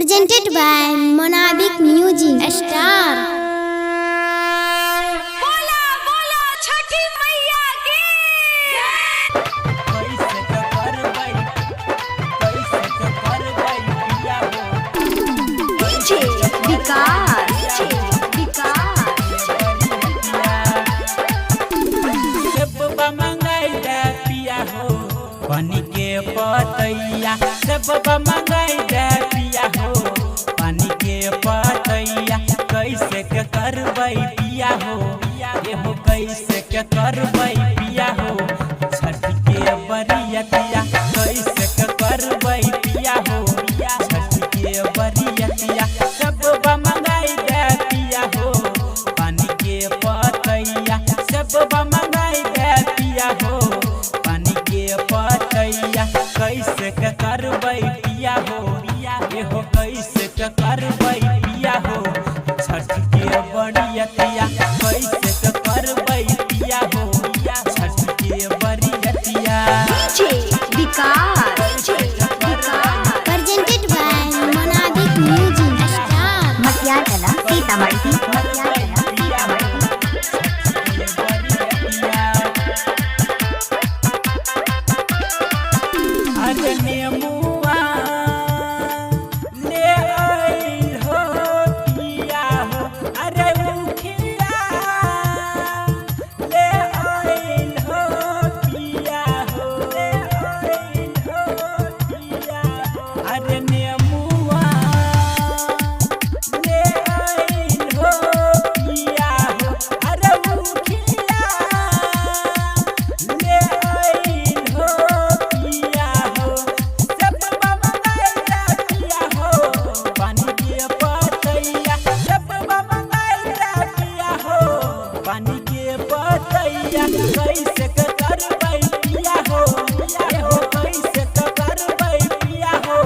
Presented by Monabik Music Star. बोला बोला छठी मैया की। कैसे के करबै, कैसे के करबै पिया हो। डीजे विकास, डीजे विकास। सेबवा मंगाई दे पिया हो, पानी के पतैया। सेबवा मंगाई दे पिया हो, पानी के पतैया। कैसे के करबै पिया हो, ए हो कैसे के करबै पिया हो, छठ के बरियतिया। कैसे के करबै पिया हो, छठ के बरियतिया। सेबवा मंगाई दे पिया हो, पानी के पतैया। सेबवा मंगाई दे पिया हो, पानी के पतैया। कैसे के करबै पिया हो, ए हो कैसे के करबै पिया हो, छठ के बरियतिया। कैसे के करबै पिया हो, छठ के बरियतिया। DJ Vikas, DJ Vikas. Presented by Monabik Music Star. Matiyatala Sitamarhi, Matiyatala Sitamarhi. अरे नेमुआ ले आइल हो पिया हो, अरे उखिया ले आइल हो पिया हो, ले आइल हो पिया हो। अरे नेमुआ ले आइल हो पिया हो, अरे उखिया ले आइल हो पिया हो। सेबवा मंगाई दे पिया हो, पानी के पतैया। सेबवा मंगाई दे पिया हो, पानी के पतैया। कैसे के करबै पिया हो, ए हो कैसे के करबै पिया हो,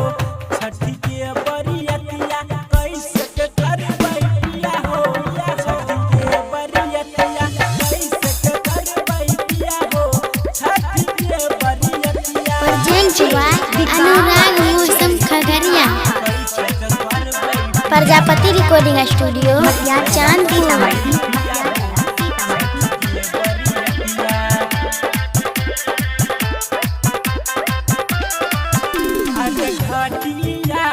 छठ के बरियतिया। कैसे के करबै पिया हो, छठ के बरियतिया। कैसे के करबै पिया हो, छठ के बरियतिया। Presented by Anurag Musam Khagaria. कैसे के करबै Prajapati Recording Studio, Matiyatala Chandpur. Sitamarhi, Matiyatala Sitamarhi. अरे घटिया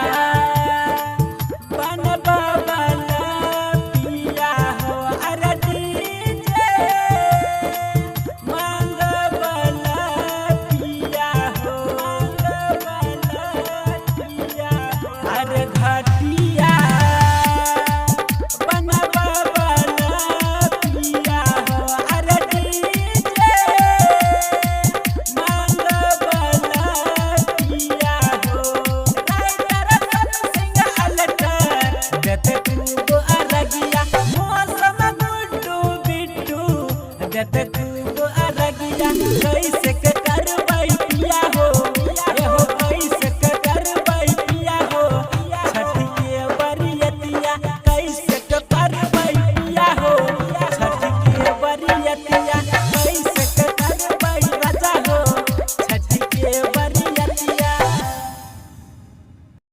बनबा वाला पिया हो, अरे डीजे मांगवाला पिया हो, मांगवाला पिया हो। अरे घटिया बनबा वाला पिया हो, अरे डीजे मांगवाला पिया हो। राइटर सन सिंह अलटर देते खूब अरगिया, मौसम गुड्डू बिट्टू देते खूब अरगिया। कैसे के